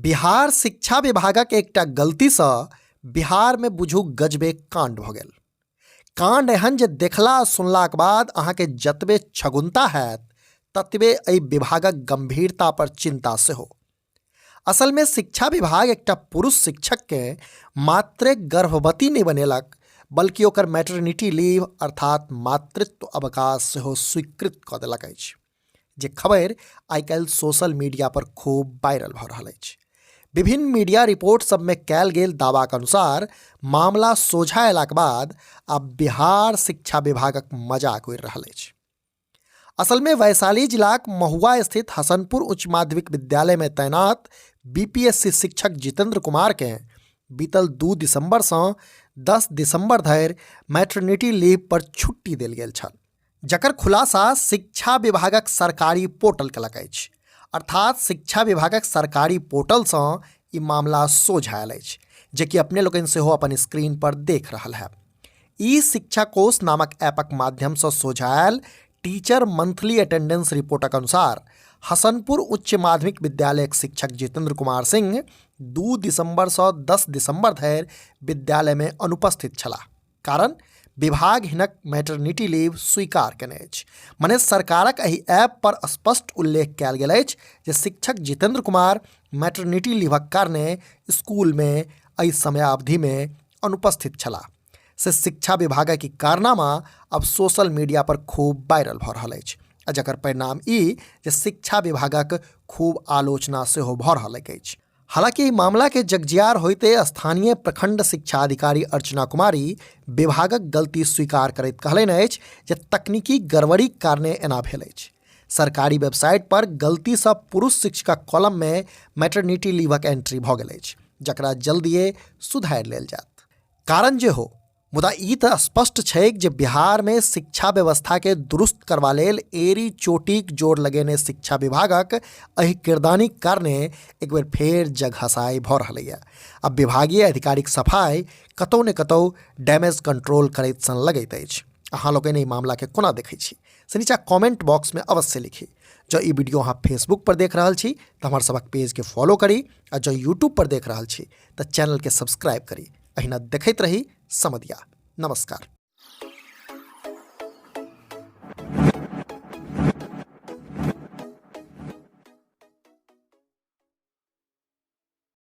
बिहार शिक्षा विभागक एकटा गलतीसँ बिहारमे बुझू गजबे काण्ड भऽ गेल। काण्ड एहन जे देखला आ सुनलाक बाद अहाँके जतबे छगुन्ता हैत ततबे एहि विभागक गंभीरता पर चिंता सेहो। असलमे शिक्षा विभाग एकटा पुरुष शिक्षकके मात्रे गर्भवती नहि बनेलक बल्कि ओकर मैटरनिटी लीव अर्थात मातृत्व अवकाश सेहो स्वीकृत कऽ देलक अछि, जे खबरि आइ काल्हि सोशल मीडिया पर खूब वायरल भऽ रहल अछि। विभिन्न मीडिया रिपोर्ट सबमे कयल गेल दावाक अनुसार मामला सोझा अयलाक बाद आब बिहार शिक्षा विभागक मजाक उड़ि रहल अछि। असलमे वैशाली जिलाक महुआ स्थित हसनपुर उच्च माध्यमिक विद्यालयमे तैनात बीपीएससी शिक्षक जितेंद्र कुमारकेँ बीतल 2 दिसंबरसँ 10 दिसंबर धरि मैटरनिटी लीव पर छुट्टी देल गेल छल, जकर खुलासा शिक्षा विभागक सरकारी पोर्टल केलक अछि। अर्थात शिक्षा विभागक सरकारी पोर्टलसँ ई मामला सोझा आयल अछि, जे कि अपने लोकनि सेहो अपन स्क्रीन पर देख रहल हैब। ई शिक्षा कोष नामक ऐपक माध्यमसँ सोझा आयल टीचर मंथली अटेंडेंस रिपोर्टक अनुसार हसनपुर उच्च माध्यमिक विद्यालयक शिक्षक जितेंद्र कुमार सिंह 2 दिसंबरसँ 10 दिसंबर धरि विद्यालयमे अनुपस्थित छलाह, कारण विभाग हिनक मैटरनिटी लीव स्वीकार केने अछि। मने सरकारक एहि ऐप पर स्पष्ट उल्लेख कयल गेल अछि जे शिक्षक जितेंद्र कुमार मैटरनिटी लीवक कारणे स्कूलमे एहि समयावधिमे अनुपस्थित छलाह। से शिक्षा विभागक ई कारनामा अब सोशल मीडिया पर खूब वायरल भऽ रहल अछि आ जकर परिणाम ई जे शिक्षा विभागक खूब आलोचना सेहो भऽ रहल अछि। हालांकि एहि मामला के जगजियार होइते स्थानीय प्रखंड शिक्षा अधिकारी अर्चना कुमारी विभागक गलती स्वीकार करैत कहलनि अछि जे तकनीकी गड़बड़ीक कारणे एना भेल अछि। सरकारी वेबसाइट पर गलतीसँ पुरुष शिक्षकक कॉलम मे मैटरनिटी लीवक एंट्री भऽ गेल अछि, जकरा जल्दिए सुधारि लेल जायत। कारण जे हो, मुदा ई तऽ स्पष्ट छैक जे बिहारमे शिक्षा व्यवस्थाके दुरुस्त करबा लेल एड़ी चोटीक जोर लगेने शिक्षा विभागक एहि किरदानीक कारणे एक बेर फेर जग हसाइ भऽ रहलैए। आब विभागीय अधिकारीक सफाइ कतौ ने कतौ डैमेज कंट्रोल करैत सन लगैत अछि। अहाँ लोकनि एहि मामलाके कोना देखै छी से नीचा कमेंट बॉक्समे अवश्य लिखी। जँ ई वीडियो अहाँ फेसबुक पर देख रहल छी तऽ हमर सभक पेजके फॉलो करी आ जँ यूट्यूब पर देख रहल छी तऽ चैनलके सब्सक्राइब करी। अहिना देखैत रही समदिया। नमस्कार।